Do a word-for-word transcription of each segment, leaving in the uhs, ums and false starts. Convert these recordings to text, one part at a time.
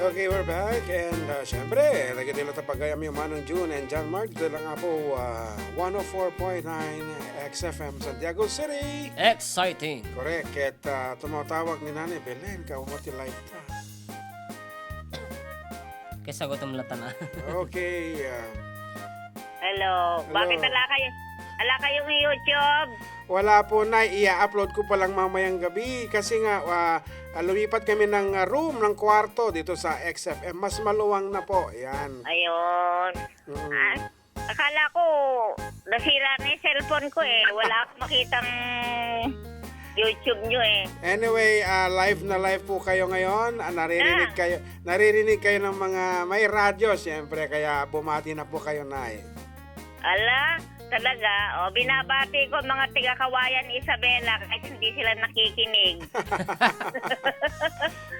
Okay, we're back. And, uh, syempre, dagiti la ta pagayam-ayam, Manong June and John Mark, ditoy lang Apo, uh, one oh four point nine X F M Santiago City. Exciting. Correct. Ket, uh, tumatawag ni Nanay Belen, kauma ti live ta. Kaysa gutom latan, ah. Okay, uh, Hello. Hello. Bakit ala kayo, ala kayong YouTube? Wala po, Nay. Iya-upload ko pa lang mamayang gabi kasi nga, ah, ah, lumipat kami ng, ah, room, ng kwarto dito sa X F M. Mas maluwang na po. Yan. Ayun. Mm. Ah, akala ko, nasira na yung cellphone ko eh. Wala akong makitang YouTube nyo eh. Anyway, ah, live na live po kayo ngayon. Ah, naririnig Ah. kayo, naririnig kayo ng mga may radyo, siyempre. Kaya bumati na po kayo, Nay. Ala, talaga. O, binabati ko mga tiga Kawayan Isabela kahit hindi sila nakikinig.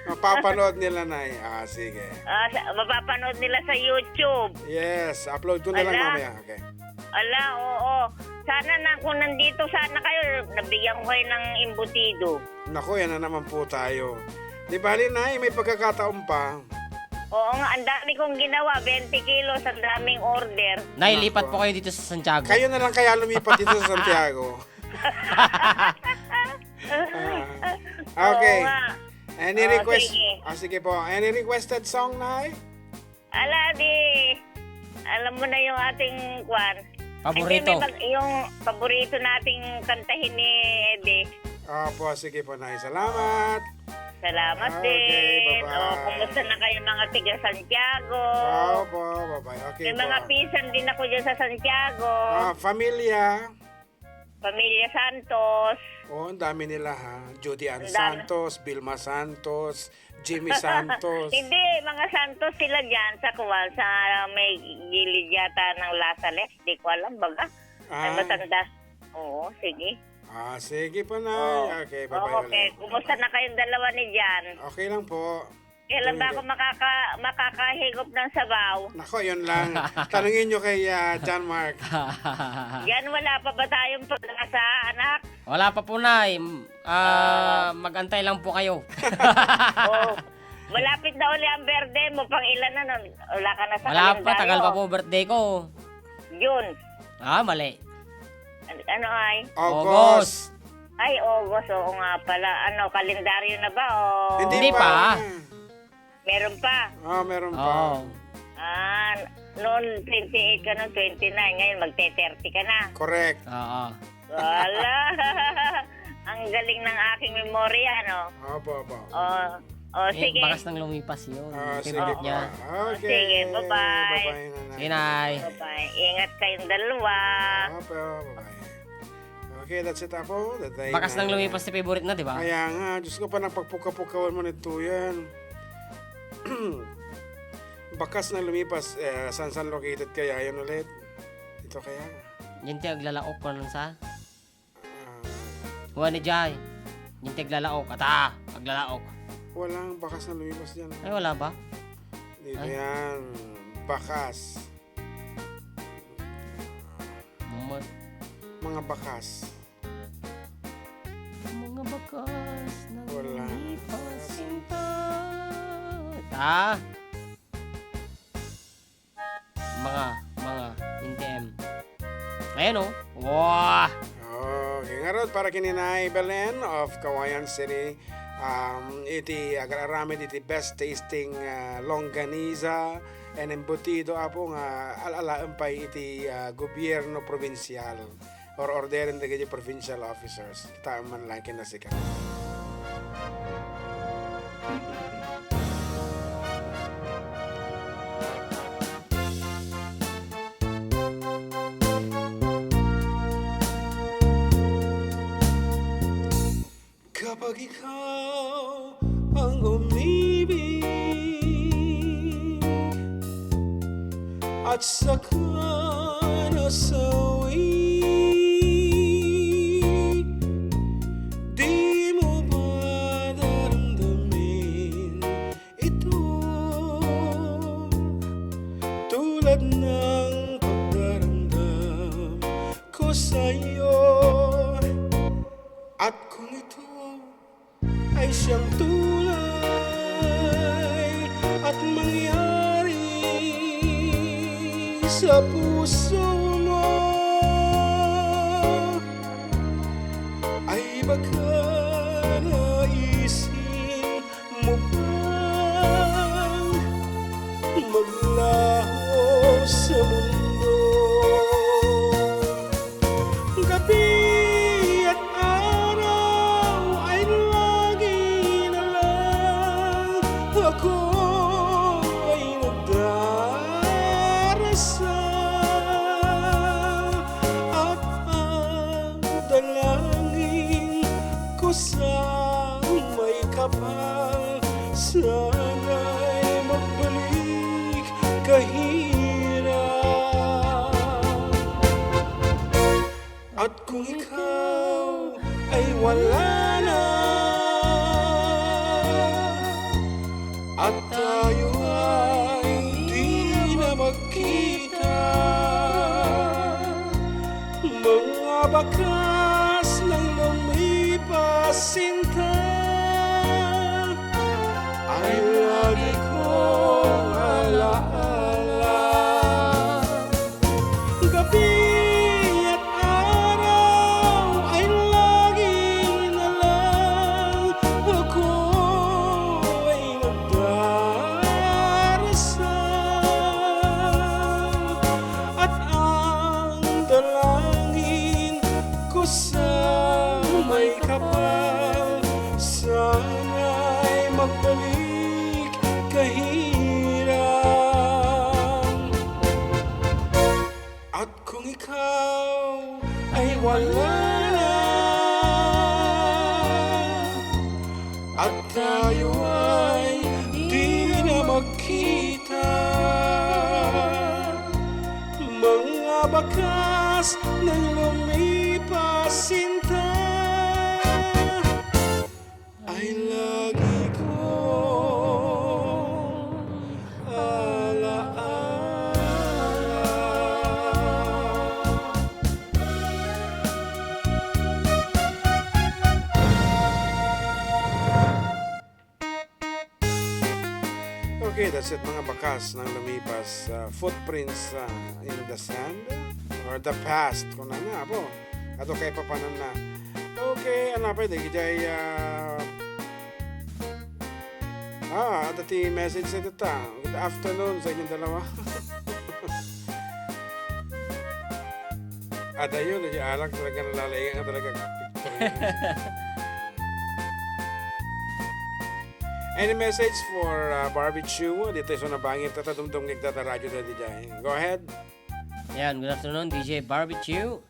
Mapapanood nila, Nay. Ah, sige. Ah, sa, mapapanood nila sa YouTube. Yes, upload ko na lang Ala. mamaya. Okay. Ala, oo. Sana na, kung nandito sana kayo, nabigyan ko kayo ng embutido. Naku, yan na naman po tayo. Di bali, Nay, may pagkakataon pa. Oo nga, ang dami kong ginawa, twenty kilos, ang daming order. Nay, Naku. lipat po kayo dito sa Santiago. Kayo na lang kaya lumipat dito sa Santiago. Ah, okay. Oo nga. Any Oh, request? sige. Ah, sige po. Any requested song, Nay? Ala, di, alam mo na yung ating kwan. Paborito. Hindi, may mag-, yung paborito nating kantahin ni Eddie. Opo, sige po, Nay. Salamat. Salamat Okay, din. bye-bye. O, kumusta na kayo, mga tiga Santiago? Opo, bye-bye. Okay May po. mga pinsan din ako dyan sa Santiago. Ah, familia? Pamilya Santos. Oh, ang dami nila, ha. Judy Ann Ang dami. Santos, Vilma Santos, Jimmy Santos. Hindi, mga Santos sila dyan sa kuwan, sa may gilid yata ng Lasales. Di ko alam, baga. Ay, Ah. matanda. Oo, sige. Ah, sige po, Nay. Oo. Okay, bye-bye Okay, ulit. kumusta na kayong dalawa ni Jan? Okay lang po. Kailan ba Doing ako good. makaka-, makakahigop ng sabaw? Nako, yun lang. Tanungin nyo kay, ah, John Mark. Jan, wala pa ba tayong pag-asa, anak? Wala pa po, Nay. M-, ah, Ah. mag-antay lang po kayo. Oh, malapit na uli ang birthday mo. Pang ilan na nun? Wala ka na sa Wala pa, tagal pa kalendaryo. po birthday ko. June. Ah, mali. An-, ano ay? August. August. Ay, August. Oo nga pala. Ano, kalendaryo na ba o Hindi Hindi pa. pa. Meron pa? Ah, meron pa. Oo. Ah, noon twenty-eight ka, noon twenty-nine. Ngayon, magte-thirty ka na. Correct. Oo. Wala. Ang galing ng aking memorya, no? Opo, opo. Oh, oh, Eh, sige. bakas nang lumipas yun. Ah, Yung sige favorite po. niya. Oh, Okay. sige, bye-bye. Bye-bye, Nanay. Sige, Nay. Bye-bye. Ingat kayong dalawa. Opo, bye-bye. Okay, that's it, Apo. That ay Bakas nang na lumipas ti favorite na, di ba? Kaya nga, Diyos ko, parang pagpukaw-pukawan mo nito yan. Bakas nang lumipas, eh, saan-saan located kaya yun ulit? Ito kaya? Yan ti aglalaok ko nun sa? Ah. Kuha ni Jai. Yan ti aglalaok. Ata, aglalaok. Walang bakas na lumipas dyan. Ay, wala ba? Dito Ay. yan. Bakas. Mama- Mga bakas. Mga bakas na Wala. lumipas. Ah! Mga, mga, N T M. Ayan, oh. Wah! Okay, ngarud para ken ni Nay Belen of Cauayan City, um, iti agar-aramid iti best tasting, ah, longganisa and embutido, Apo, nga al-alaem pay iti, ah, gobierno probinsial or orderen dagiti provincial officers. Kitaem man laeng ken nasika. Kapag ikaw ang umibig at saka nasawi, di mo ba daramdamin ito tulad ng pagdaramdam ko sa'yo? At kung ito ay siyang tulay at ta pusomo. Ay baka naisimmo pang maglaho sa mundo. Gabi at araw ay lagi na lang ako ay nagdarasal, at ang dalangin ko sa may kapal, sana'y magbalik kahirap. At kung ikaw ay wala na, at tayo ay di na magkita, mga bakas ng lumipas sinta ay lagi kong alaala. Gabi at araw ay lagi na lang ako ay nagdarasal, at ang dalangin ko sa may kapal, sana'y magbalik kahirap. At kung ikaw ay wala na, at tayo ay di na magkita, mga bakas ng lumipas sinta ay lagi kong alaala. Okay, that's it, mga bakas ng lumipas, uh, footprints, uh, in the sand or the past, kung ano, apo. Ato kay papanan na. Okay, ano pa, dagiti ay, ah, ah, adda ti message sa dita. Good afternoon sa inyong dalawa. Adayo, di alak talaga, nalalaingan ka talaga. Any message for, uh, Barbie Chu? Dito sa nabangir, tatadumdum ngigda ta radyo dati jay. Go ahead. Yan, good afternoon, D J Barbecue.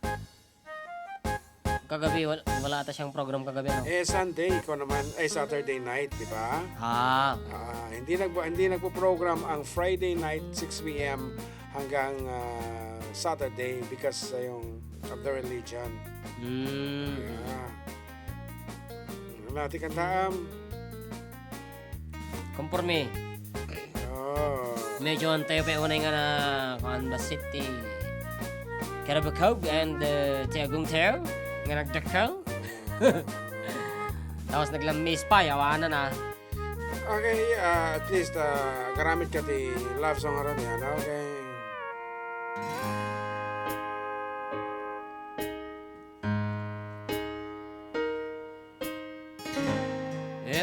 Kagabi, wal-, wala ata siyang program kagabi, ano? Eh, Sunday, ikaw naman, ay, Saturday night, di ba? Ah. Ah, hindi nagbo-, hindi nagpo-program ang Friday night, six P M hanggang, ah, Saturday because sa yung of the religion. Mm. Ah. Ano natin kantaam? Konforme. Oh. Medyo antayo pa unay nga na, kuan, bassit ti Carabao Cove and, uh, ti Agong Teo nga nagdakkel. Tapos naglammis pa, yawanan na. Okay, ah, at least, ah, garamit ka ti love song aron yan. Okay.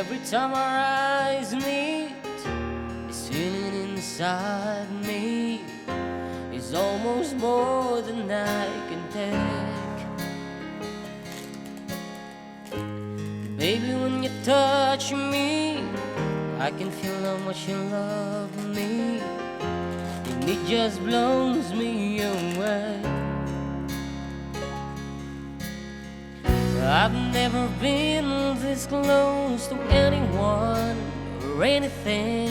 Every time our eyes meet, this feeling inside me is almost more than I can take. Baby, when you touch me, I can feel how much you love me, and it just blows me away. I've never been this close to anyone or anything.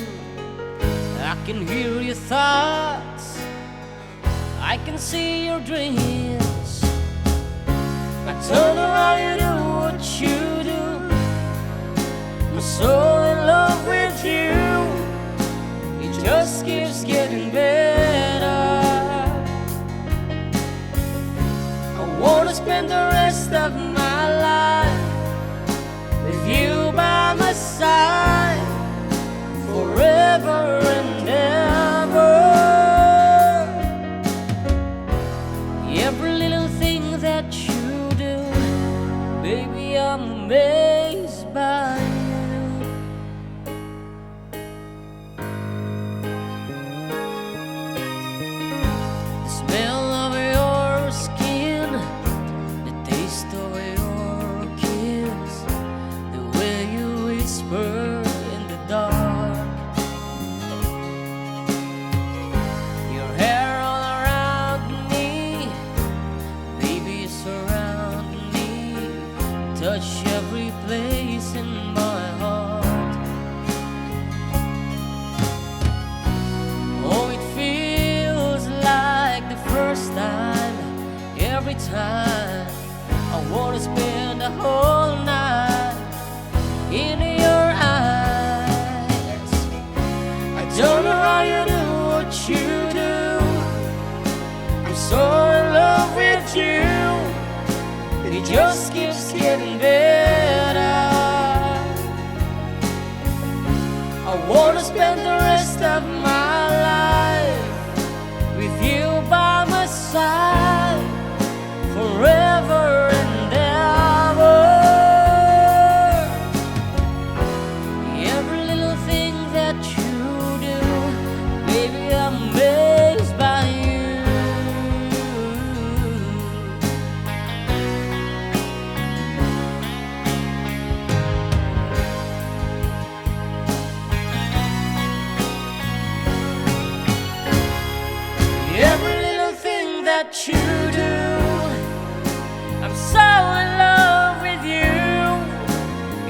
I can hear your thoughts, I can see your dreams. I don't know how you do what you do. I'm so in love with you. It just keeps getting better. I wanna spend the rest of my life with you by my side forever and ever. Baby, I'm amazed by you. The smell of your skin, the taste of your kiss, the way you whisper in the dark. Your hair all around me, baby, surround me, touch every place in my heart. Oh, it feels like the first time, every time. I wanna spend the whole night in your eyes. I don't know how you do what you do. I'm so in love with you. It just keeps getting better. I wanna spend the rest of my life with you by my side forever and ever. Every little thing that you do, baby, I'm amazed by you. Every little thing that you do, I'm so in love with you.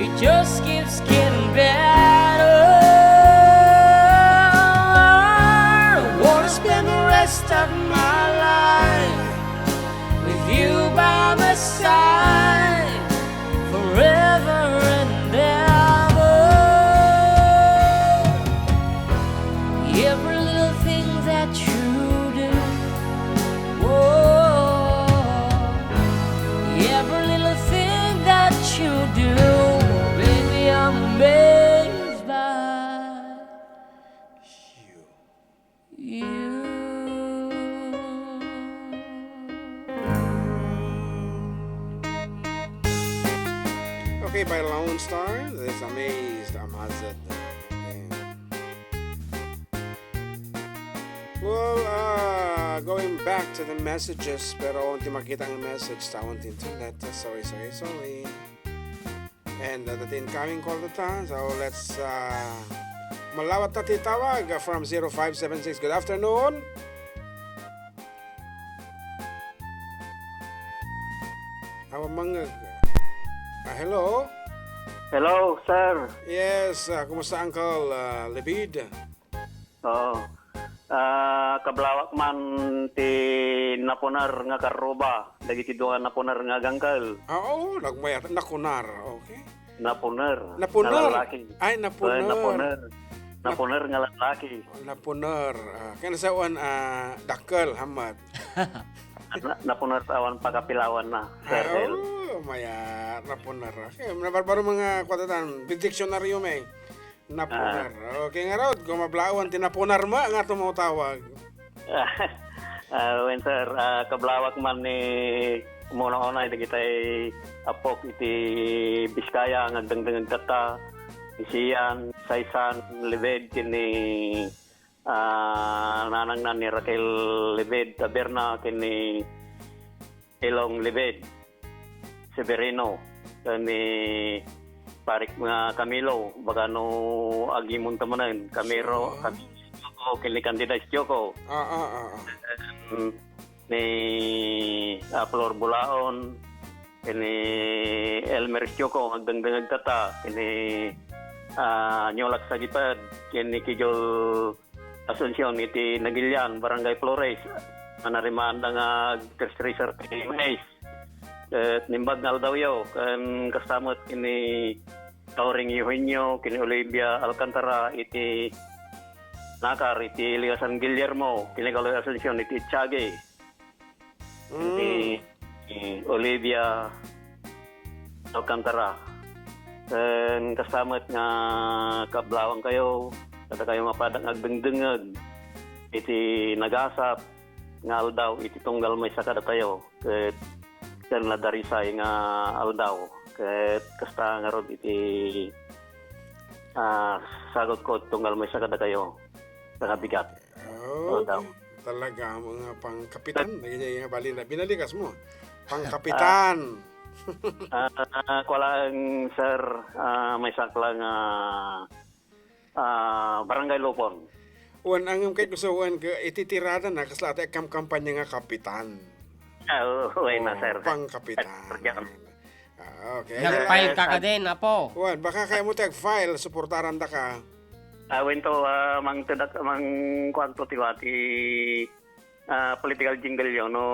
It just keeps getting better. I wanna spend the rest of my life with you by my side forever and ever. Every little thing that you do, oh, every little thing that you do, baby, I'm amazed by you. Okay, by Lone Star, this Amazed, Amazed. Okay. Well, uh, going back to the messages, pero awan ti makita nga message, ta awan ti internet. Sorry, sorry, sorry. And, uh, the incoming call ta. So let's, uh, malawat ta ti tawag, uh, from zero five seven six. Good afternoon. Awan mangngeg. Ah, hello? Hello, sir. Yes, uh, kumusta, Uncle, uh, Libid? Oo. Ah, kablawak man ti napuner nga karruba, dagiti dua napuner nga gangkel. Ah, oo, nagmayat, nakunar, okay. Napuner. Napuner. Nga lalaki. Ay, napuner. Eh, napuner. Nap- Napuner nga lalaki. Napuner. Ah, kanasawan, ah, dakkel, hammat. Na-, napuner awan pakapilawan na, Sir Ay, Hel. Oo, mayat, napuner. Okay, nabarbaro mga kuwatatan, diksyonaryo, may. Napunar. Ah. Okay, ngarud, kung mablawan ti napunar mo, nga tumutawag. Ah, wen, sir, ah, kablawak man ni umuna-una, dagitay apok iti Biskaya, nga agdengdengeg tatta, ni Sian, Saisan, Libed, ken ni, ah, nanangna ni Raquel Libed, Taberna, ken ni Elong Libed, Severino, ken ni Parik nga Camilo, baga no agimon ta manen, Camilo, Sure. Camilo Istioko, ken ni Candida Istioko. Ah, ah, ah, ah. Em, ni, ah, Flor Bulaon, ken ni Elmer Istioko, agdengdengeg tatta, ken ni, ah, Nyolak Sagiped, ken ni Kijol Asuncion iti Nagilian, Barangay Flores, a narimaanda nga agtrestresa ti mais. Ket nimbag nga aldawyo, ken kasta met ken ni Tauring Eugenio, ken ni Olivia Alcantara iti Nakar, iti Ligasan Guillermo, ken ni Kaloy Asuncion iti Tiague. Mm. Ni, ni Olivia Alcantara. Ken kasta met nga kablawangkayo, kadakayo nga padagdengdengngeg iti nagasat nga aldaw iti tunggal maysa kadatayo, ket ken nadarisay nga aldaw. Ket kasta ngarud iti, ah, sagut ko tunggal maysa kadakayo, nga bigat. Oh, So, daw. talaga, mga pangkapitan, naging nga bali na, binalikas mo. Pangkapitan. Ah, ah, kuwan lang, sir, ah, maysa lang, ah, ah, Barangay Lupon. Wen, ang kay gusto, wen, ka-, iti tirada na, kasla ati agkamkampanya nga kapitan. Ah, oo, wen na, Oh, sir. Pangkapitan. Sir John. Ah, okay. Nag-file ka Ah, kadin, apo. Wen, baka kaymo ti ag-file, suportaran da ka. Ah, wen to, ah, mang tudak, mang kuwan to, ti wa, ti, ah, political jingle yon, no,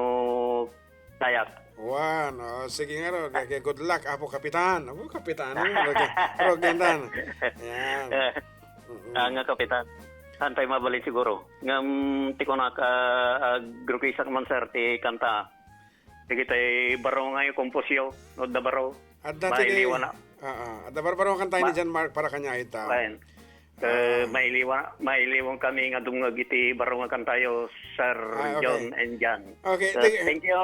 kayak. Wan, oh, sige nga ro. Okay, good luck, Apo Kapitan. Apo Kapitan, ano nga, Roque? Roque Andan. Yan. Eh, Mm-mm. Ah, nga Kapitan. Saan tayo mabalin siguro? Ngam, ti kunak, ah, ag-request man, sir, ti kanta. Sige tayo, baro nga yung komposyo. No, da baro. Adda ti Mailiwan na. Ah, ah. Adda barbaro kanta ni Ma- John Mark para kanya ita. Fine. Eh, Ah. mailiwan, mailiwan kami nga dumngeg iti baro nga kantayo, Sir Ah, okay. John and John. Okay, So, thank-, thank you.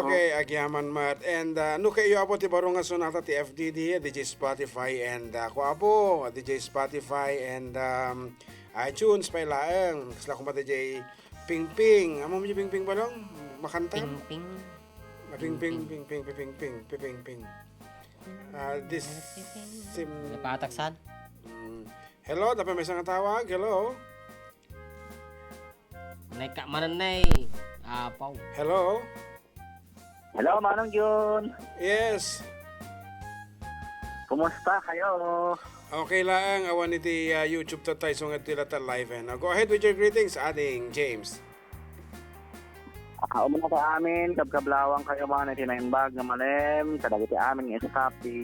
Okay, agyaman met. And, ah, no kayo, Apo, ti baro nga sonata ti F D D, D J Spotify, and, ah, ko, Apo, D J Spotify, and, um, iTunes, pay laeng. Kasla kuma D J Pingping. Amo mo Pingping, Balong? Makanta? Pingping. Ah, Pingping, Pingping. Pingping, Pingping, Pingping, Pingping. Ah, this Pingping. sim- Napatak saan? Mm. Hello, dapat may isang tawag. Hello? Nay ka manen, nay. Apaw. Hello? Hello, Manong Jun. Yes. Kumusta kayo? Okay lang, awan iti, ah, YouTube ta tayo, so nga iti lata live, eh, no? Go ahead with your greetings, Ading James. Ah, umuna sa amin, kabkablawang kayo man iti naimbag nga malem, kadagiti amin nga staff ti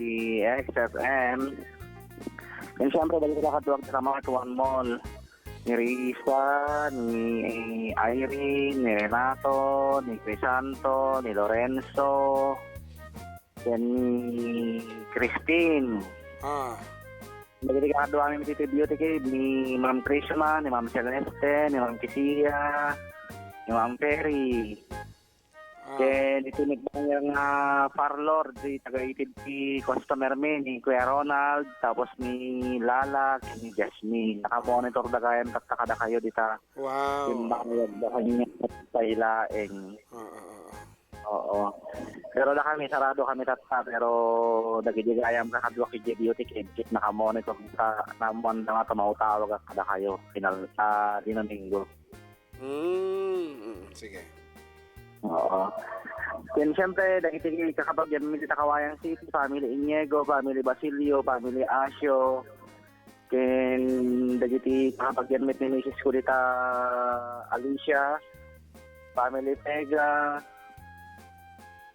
X F M. And syempre, dagiti nakaduak ti Kamartuan Mall. Ni Risa, ni Irene, ni Renato, ni Crisanto, ni Lorenzo, ken ni Christine. Ah. Dagiti kaaduami iti Beauty Cave, ni Ma'am Krishma, ni Ma'am Celeste, ni Ma'am Kisia, ni Ma'am Ferry. Ah. Ken iti nagbangan nga parlor, di taga-itid ti customer mi, ni Kuya Ronald, tapos ni Lala, ken ni Jasmine. Nakamonitor da gayam tatta kadakayo dita. Wow. Timbangan da kaniak pailaeng. Ah, ah, ah, ah. Oo. Pero da kami, sarado kami tatta, pero dagiti gayam kakaduak iti Beauty Cave, ket nakamonitor ta, naammoan da nga tumaw-tawag kadakayo, final, ah, Domingo. Mm, mm, sige. Oo. Ken, siyempre, dagiti kakabagian mi dita Cauayan City, family Iniego, family Basilio, family Asio, ken dagiti kakabagian met ni misis ko dita Alicia, family Vega,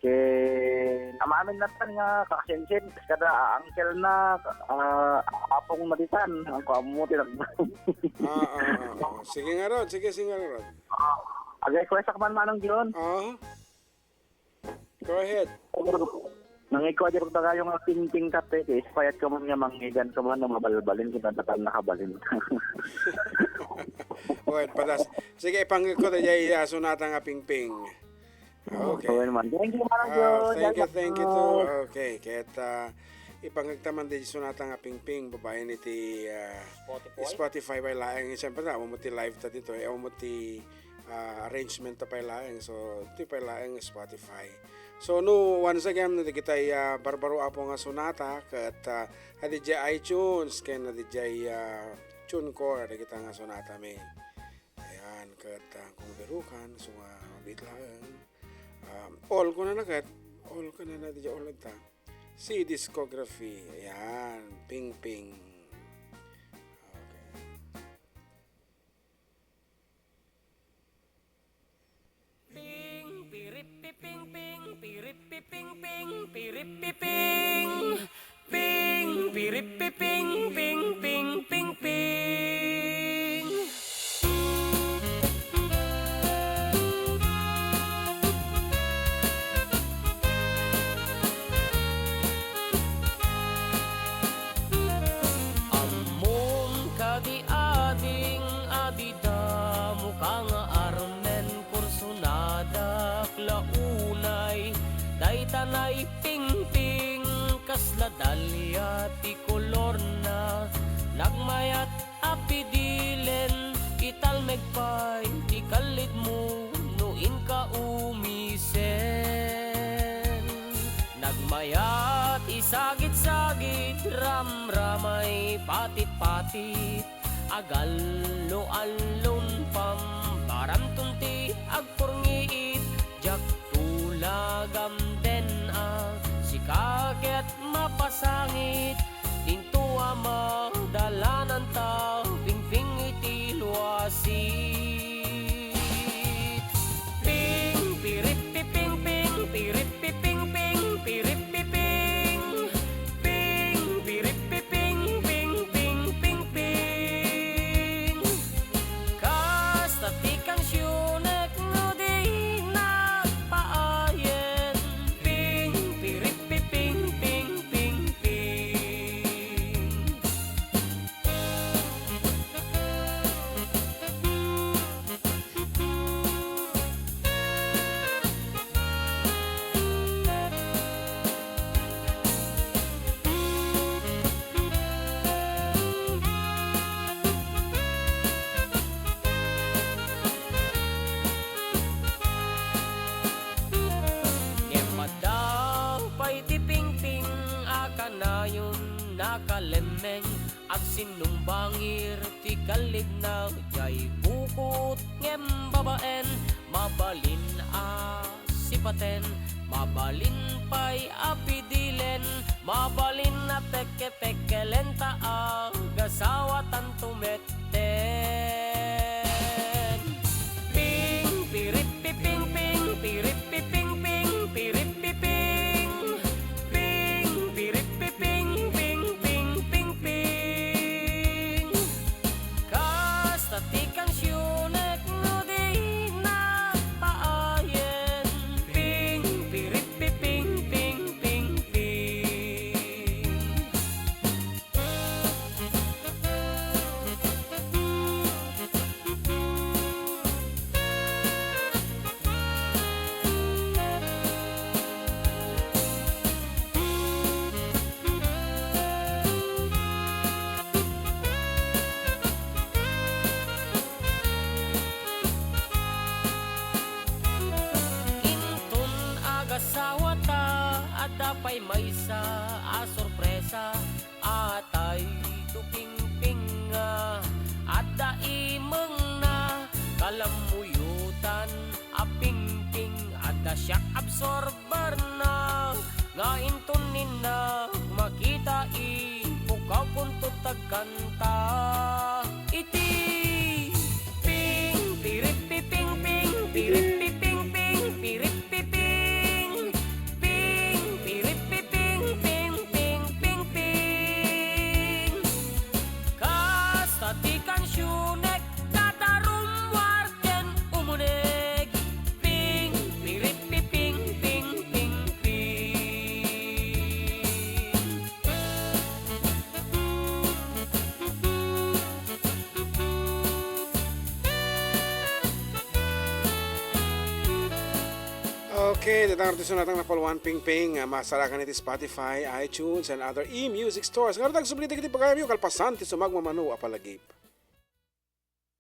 ken amin natan nga kasensen, kada uncle na, ah, apong na ditan, ang kuammo ti nag- Ah, ah, ah, ah. Sige nga, Rod. Sige, sige nga, Rod. Ah, ag-request ak man, Manong John. Ah. Go ahead. Nangikua di pagdagayo nga pingping kape, ti ispayat ko man nga manggigan ko man, no mabalbalin, kinadakal nakabalin. Well, padas. Sige, ipangikua da jay, ah, sonata nga pingping. Okay. Okay naman. Thank you, Manong Ah, John. Thank you, thank you too. Okay, ket, ah, ipangikta man di sonata nga pingping, babaen iti, ah, Spotify? Spotify pay laeng. Siyempre, na, amo ti live ta dito, eh, amo ti, ah, arrangement ta pay laeng. So, ti pay laeng Spotify. So, no, once again, no, dagitay, ah, barbaro apo nga sonata, ket, ah, adi jay iTunes, ken adi jay, ah, TuneCore, dagita nga sonata mi. Ayan, ket, ah, kung birukan, so, ah, mabit laeng. Um, all ko na nakat, all ko na na, di all ta. Si discography, ayan, ping ping. Okay. Ping, pirip, piping, ping, pirip, piping, ping, pirip, piping. Ping, pirip, piping, ping, ping, ping, ping. La dalia ti kolorna, nagmayat a pidilen, italmek pay ti kallidmo no inka umisen. Nagmayat isagid-sagid, ramramay patit-patit, agallo-allon pambaramton ti agpurngiit, diak tulagam den a, sika ket mapasangit, dinto a madalananta, pingping iti luasit. Ping, piripiping, ping, piripiping, ping, piripiping. Ping, piripiping, ping, ping, ping, ping. Kasta ti kansionek no di nagpaayen. Ping, piripiping, ping, ping, ping. Ngem adda pay ti pingping a kanayon nakalemmeng. Agsinnumbangir ti kallidna, diay bukot ngem babaen, mabalin a sipaten, mabalin pay a pidilen, mabalin a pekkepekkelen ta agasawatanto metten. Ping, piripiping, ping, piripiping, ping, piripiping. Ping, piripiping, ping, ping, ping, ping. Kasta ti kansionek no di nagpaayen. Ping, piripiping, ping, ping, ping. Inton agasawata, adda pay maysa a sorpresa. Atay to pingping nga adda imengna, kalammuyotan a pingping adda shock absorberna, nga inton ninna makita, ipukawkonto ti agkanta. Iti ping, piripiping, ping, piripiping, ping, piripiping. Ping, piripiping, ping, ping, ping, ping. Kasta ti kansionek, kada rummuar ken umuneg. Ping, piripiping, ping, ping, ping. Okay, datang artista natang napalwan pingping, ah, masarakan iti Spotify, iTunes, and other e-music stores. Ngarud, agsubli dagiti pagayamyo, kalpasan ti sumagmamano a palagip.